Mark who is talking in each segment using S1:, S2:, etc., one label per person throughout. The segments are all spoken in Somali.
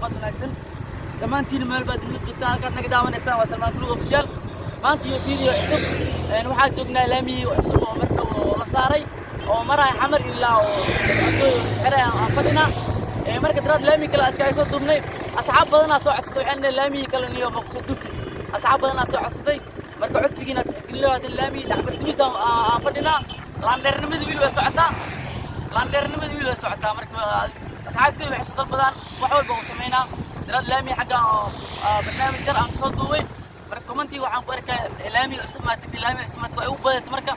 S1: Caafimaad wanaagsan dhammaantiin meel baad dunida joogtaan. Halkaad naga daawanaysaan waa Salmaan Kulug Official. Maanta iyo video cusub. Waxaan joognaa laamigii cusub oo mar dhow oo la saaray oo maraya Xamar ilaa oo Afgooy isku xiray aan fadhinaa. Marka daraad laami kale iskaga soo duubnay. Asxaab badanaa soo codsatay, waxaan leeyahay laamigii kale niyo ma kusoo duubtay. Asxaab badanaa soo codsatay, marka codsigiina tixgelin. Hadda laamigii dhexbartimiisa aan fadhinaa. Laandheernimadii wiil way socotaa, laandheernimadii wiil way socotaa. Marka asxaabtay waxay soo dalbadaan wax walba uu samaynaa. Daraad laami xagga oo barnaamij yar aan kasoo duubay. Marka commentii waxaan ku arkay "Laamiga cusub maa tagtay? Laamiga cusub maa tagtay?" Ay ugu badatay. Marka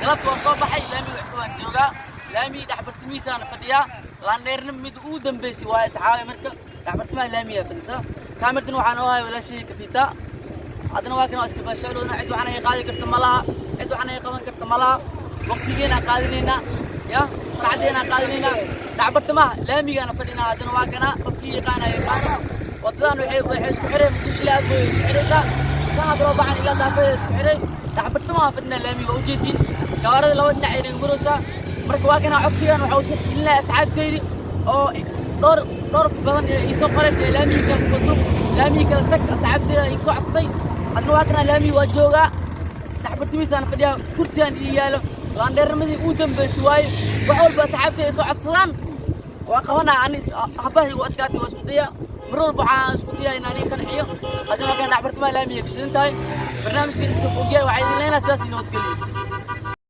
S1: galabta waan soo baxay, laamiga cusub aan joogaa, laamigii dhexbartimihiisaan fadhiyaa. Laandheernimo mid ugu dambeysay waaye, asxaabe. Marka dhexbartimaha laamigaa fadhisaa, kaamirdan waxaan oo haya walaashii Kafiita. Haddana waa kana, waa iska baashaaloona. Cid waxaan ay qaadi karta ma laha, cid waxaan ay qaban karta ma laha. Waqtigeena qaadinaynaa ya farxadeena qaadinaynaa. Dhexbartimaha laamigaana fadhinaa. Haddana waa kana, qofkii yaqaana yaqaano. Wadadan waxay isku xiray Muqdisho ilaa Afgooy isku xiraysaa. Kan hadda loo baxan ilaa daafeeda isku xiray. Dhexbartimaha fadhinaa laamiga, ujeedin gawaarida laba dhinac ay naga maraysaa. Marka waa kana, codsigan waxa uu tixgelinaya asxaabteydi oo dhowr dhowr badan ee iisoo qoray ee "Laamigii kale kusoo duub, laamigii kale tag." Asxaabteyda iga soo codsatay. Haddana waa kana, laamigii waa joogaa, dhexbartimiisaan fadhiyaa, kursigaan ii yaalo. Laandheernimadii ugu dambeysay waaye. Wax walba asxaabteyda ay soo codsadaan waa qabanaa. Ani habaha igu adkaatay, waa isku daya. Mar walba waxaan isku dayaa inaan ii qanciyo. Haddana waa kana, dhexbartimaha laamiga kashidan tahay. Barnaamijkan iska fogyahay. Waxaa idin leenahay sidaas, nabadgelyo.